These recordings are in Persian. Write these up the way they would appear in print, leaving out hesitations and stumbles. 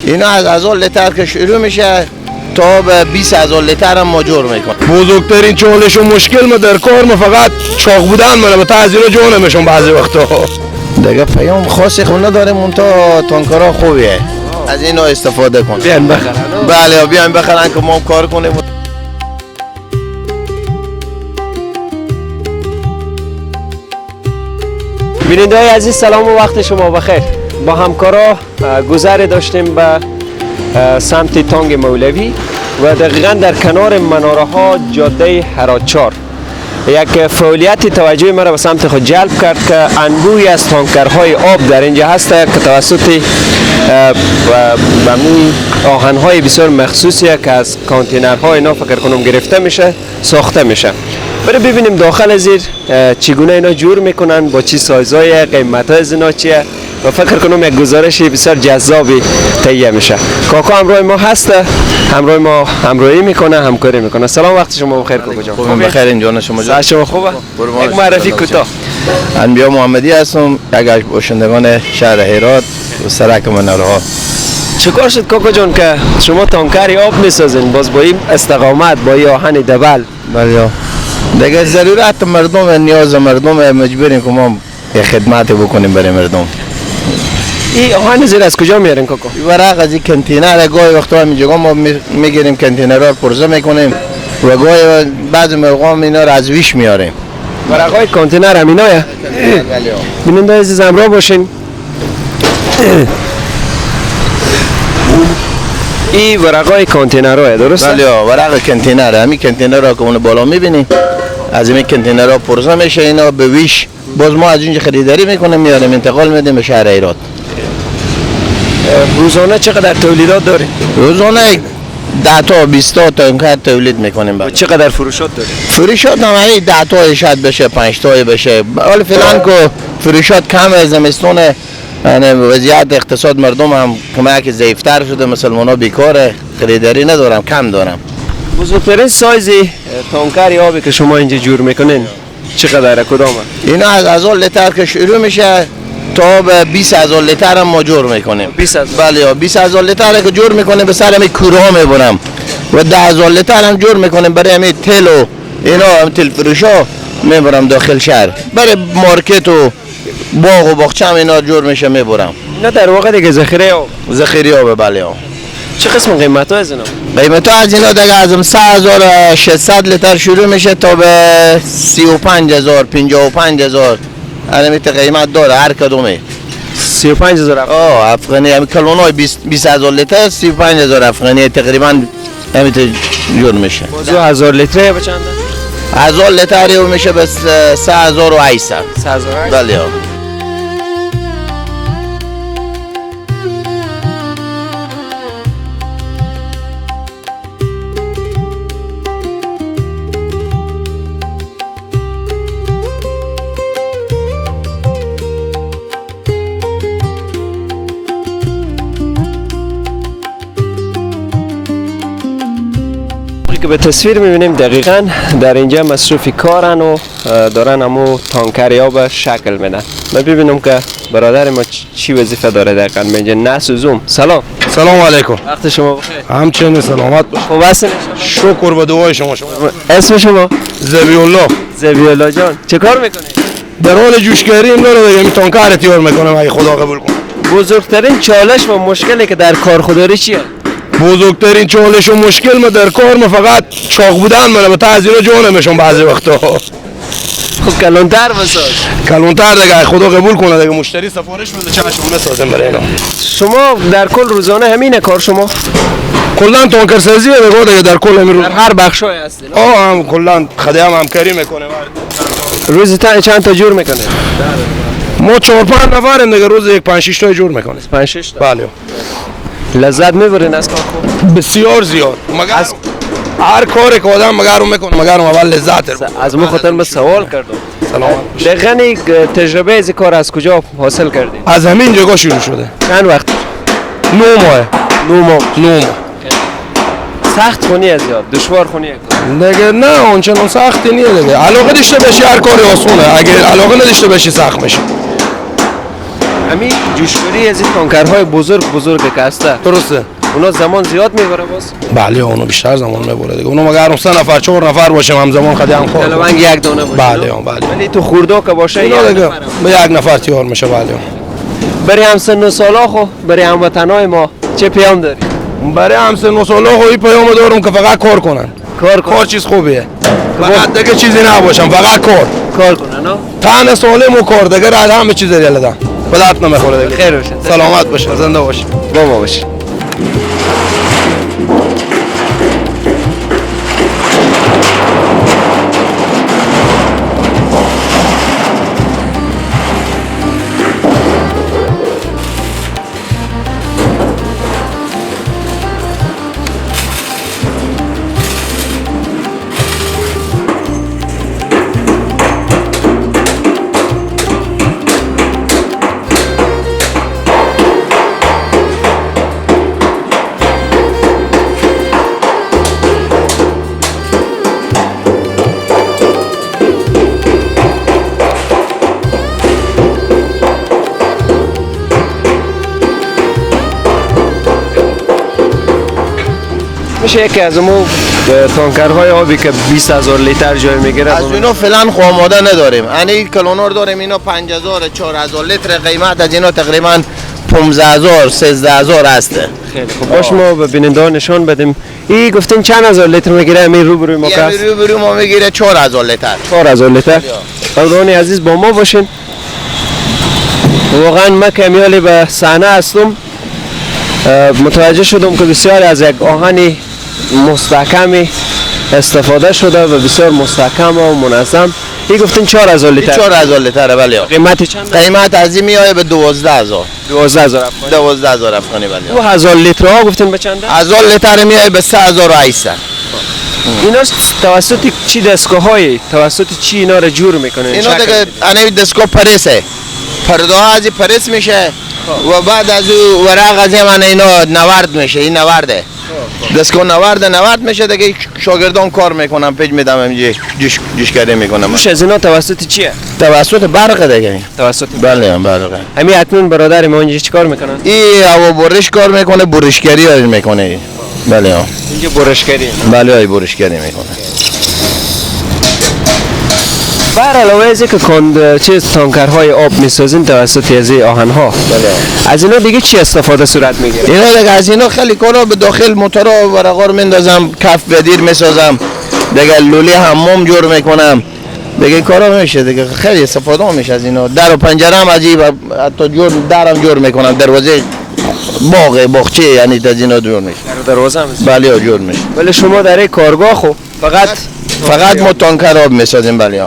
اینا از 1000 لیتر که شروع میشه تا به 20,000 لیتر هم ما جور میکنیم. بزرگترین چالش و مشکل ما در کار ما فقط چاق بودن منه، به تعذیر جان میشون بعضی وقتا. دیگه پیام خاصی خو نداریم، اون تا تانکرها خوبیه، از اینا استفاده کن. بیان بخرن. بله بیان بخرن که ما کار کنیم. بیننده‌های عزیز سلام و وقت شما بخیر. با همکارا گذر داشتیم به سمت تانگ مولوی و دقیقا در کنار مناره ها جاده هراچار یک فعالیت توجه مرا به سمت خود جلب کرد که انبوهی از تانکرهای آب در اینجا هست که توسط آهنهای بسیار مخصوصی که از کانتینرهای اینا فکر کنم گرفته میشه ساخته میشه. برای ببینیم داخل زیر چگونه اینا جور میکنن، با چی سایزای، قیمت های اینا چیه و فکر کنم یک گزارش بسیار جذابی تهیه میشه. کاکا همراه ما هسته، همراه ما همراهی میکنه، همکاری میکنه. سلام، وقت شما بخیر کاکا جان. خوبم بخیر، این شما جان. شما خوبه؟ یک معرفی کوتاه. انبیا محمدی هستم، یک از باشندگان شهر هرات و سرک مناره ها. چیکار شد کاکا جان که شما تانکر آب میسازین باز با این استقامت، با این آهن دبل؟ بله دیگه ضرورت مردم، نیاز مردم، مجبوریم که ما خدمت بکنیم برای مردم. این آهن زیر از کجا میارین کاکا؟ ورق از این کنتینر گاهی وقتا همینجا ما میگیریم، کنتینرها رو پرزه میکنیم و گاهی بعضی موقع اینا رو از ویش میاریم. ورقای کنتینر هم اینایه؟ بیننده عزیز همراه باشین. این ورقای کنتینرها درسته؟ بله ورق کنتینر، همین کنتینرها که اون بالا میبینی از این کنتینرها پرزه میشه، اینا به ویش باز ما از اینجا خریداری میکنیم میاریم انتقال میدیم به شهر هرات. روزانه چقدر تولیدات داریم؟ روزانه 10 تا 20 تا تانکر تولید میکنیم. و چقدر فروشات داریم؟ فروشات هم همین 10 تا شاید بشه، 5 تا بشه. حالا فعلا که فروشات کم، زمستون یعنی وضعیت اقتصاد مردم هم کمک ضعیفتر شده، مسلمان ها بیکاره، خریداری ندارم، کم دارم. بزرگترین سایز تانکر آبی که شما اینجا جور میکنین چقدر کدامه؟ اینا از 1000 لیتر که شروع میشه تا به 20,000 لیتر هم ما جور میکنیم. 20,000؟ بله 20,000 لیتر که جور میکنیم به سر همین کوره ها میبرم و 10,000 لیتر هم جور میکنیم برای همین تل و اینا، هم تل فروشا میبرم داخل شهر، برای مارکت و باغ و باغچه هم اینا جور میشه میبرم. اینا در واقع دیگه ذخیره آب. ذخیره آب بله. چه قسم قیمت ها از اینا؟ قیمت ها از اینا دیگه از 3600 لیتر شروع میشه تا به 35,000 55,000 همین قیمت داره هر کدومه. 35,000 افغانی؟ افغانی، همین کلونای 20,000 لیتر 35,000 افغانی تقریبا همین جور میشه. باز 1000 لیتر به چنده؟ 1000 لیتر میشه به 3800. 3800؟ بله. که به تصویر میبینیم دقیقا در اینجا مصروف کارن و دارن امو تانکر آب شکل میدن. من ببینم که برادر ما چی وظیفه داره دقیقا اینجا. نسوزوم. سلام. سلام علیکم. وقت شما بخیر. همچنین سلامت باش. خوب هستین؟ شکر به دعای شما. شما اسم شما؟ ذبیح الله. ذبیح الله جان چه کار میکنید؟ در حال جوشکاری اینا رو دیگه تانکر تیار میکنم اگه خدا قبول کنه. بزرگترین چالش و مشکلی که در کار خودداری چیه؟ بزرگترین چالش و مشکل ما در کار ما فقط چاق بودن منه، به تعذیر جان میشون بعضی وقتا. خب کلونتر بساز. کلونتر دیگه خدا قبول کنه دیگه، مشتری سفارش بده چشم بسازم برای اینا. شما در کل روزانه همینه کار شما؟ کلا تانکر سازی دیگه در کل همین روز. در هر بخشای هستین؟ هم کلا خدای هم همکاری میکنه. روزی چند تا جور میکنه؟ ما 4 5 نفریم دیگه، روز یک 5 6 تا جور میکنه. 5 6 تا؟ بله. لذت میبرین از کار خوب؟ بسیار زیاد. مگر از هر کاری که آدم مگر میکنه مگر اول لذت از مو خاطر من سوال کردم. سلام. دقیقاً تجربه از کار از کجا حاصل کردین؟ از همین جگاه شروع شده. چند وقت؟ 9 ماه. 9 ماه. 9 ماه. سخت خونی از یاد، دشوار خونی دیگه نه آنچنان سختی نیست دیگه. علاقه داشته باشی هر کاری آسونه، اگه علاقه نداشته باشی سخت میشه. همین جوشکاری از این تانکرهای بزرگ بزرگ که هسته، درسته، اونا زمان زیاد میبره باز؟ بله، اونو بیشتر زمان میبره دیگه. اونو مگر 3 نفر 4 نفر باشیم همزمان خدی هم کار تلونگ یک دانه باشه. بله بله. ولی تو خوردا که باشه یک نفر به یک نفر تیار میشه. بله. برای هم سن و سالا خو، برای هموطنای ما چه پیام داری؟ برای هم سن و سالا خو این پیام دارم که فقط کار کنن. کار چیز خوبیه. فقط دیگه چیزی نباشم، فقط کار کنن. تن سالم و کار دیگه از همه چیز دیگه به درد نمیخوره دیگه. خیر باشه. سلامت باشه، زنده باشه. با ما باشه. میشه یکی از اون تانکرهای آبی که 20,000 لیتر جای میگیره؟ از اینا فعلا خو آماده نداریم. یعنی کلونور داریم، اینا 5000 4000 لیتر قیمت از اینا تقریبا 15000 13000 هست. خیلی خب، باش ما به بیننده نشان بدیم. این گفتین چند هزار لیتر میگیره؟ همین روبروی ما که هست؟ روبروی ما میگیره 4000 لیتر. 4000 لیتر. برادران عزیز با ما باشین. واقعا من کمیالی به صحنه هستم، متوجه شدم که بسیار از یک آهن مستحکمی استفاده شده و بسیار مستحکم و منظم. این گفتین 4000 لیتر. 4000 لیتر بله. قیمت چند؟ قیمت از این میایه به 12000. 12000 افغانی. 12000 افغانی بله. 2000 لیتر ها گفتین به چند؟ 1000 لیتر میایه به 3800. اینا توسط چی دستگاه‌های، توسط چی اینا رو جور میکنه؟ اینا دیگه انه دستگاه پرسه. پرده ها از پرس میشه و بعد از او ورق از من اینا نورد میشه. این نورده. دستگاه نورد میشه دیگه. شاگردان کار میکنن، پیج میدم اینجا جوشکاری میکنم. جوش از اینا توسط چیه؟ توسط برق دیگه. توسط بله برق. همین اکنون برادر ما اینجا چیکار میکنن؟ این هوا برش کار میکنه، برشگری میکنه. بله اینجا برشگری. بله ای برشگری میکنه. بر علاوه از اینکه چیز تانکرهای آب میسازین توسط از آهنها، بله، از اینا دیگه چی استفاده صورت میگیره؟ اینا دیگه از اینا خیلی کارا به داخل موتورها و ورقا رو میندازم، کف بدیر میسازم دیگه، لوله حمام جور میکنم دیگه، کارا میشه دیگه، خیلی استفاده میشه از اینا. در و پنجره هم عجیب، حتی جور درم جور میکنم، دروازه باغ باغچه یعنی از اینا جور میشه. در دروازه هم بله جور میشه. ولی شما در این کارگاه خو فقط ما تانکر آب میسازیم. بله.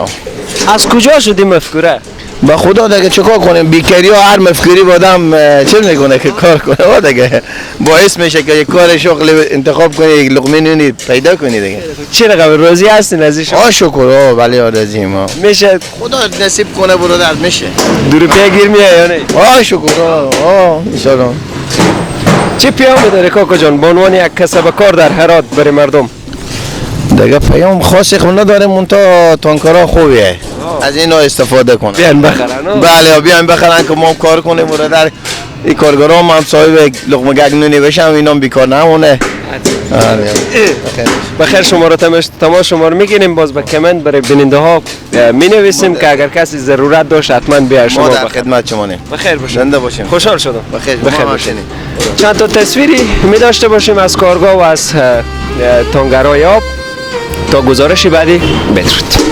از کجا شدیم مفکوره؟ با خدا دیگه چیکار کنیم، بیکاری ها هر مفکوری با آدم چه میکنه که کار کنه، دیگه باعث میشه که یک کار شغل انتخاب کنی، یک لقمه نونی پیدا کنی دیگه. چه رقم راضی هستین از این؟ آ شکر، بله راضییم. میشه خدا نصیب کنه برادر، میشه. دو روپیه گیر میای یا نه؟ آ شکر، آ ان شاء الله. چه پیامی داره کاکا جان به عنوان یک کسب کار در هرات برای مردم؟ دیگه پیام خاصی خو نداریم، منتها تانکرها خوبیه، از اینا استفاده کنن، بیان بخرن. بله بیان بخرن که ما کار کنیم برادر. این کارگرا هم صاحب لقمه گگ نونی بشن، اینا بیکار نمونه. بخیر، شما رو تماس شما رو میگیریم، باز به کامنت برای بیننده ها می نویسیم که اگر کسی ضرورت داشت حتما بیا شما ما در خدمت شما نیم. بخیر باشین، زنده باشین. خوشحال شدم. بخیر باشین. چند تا تصویری می داشته باشیم از کارگاه و از تانگرهای آب. تا گزارش بعدی، بدرود.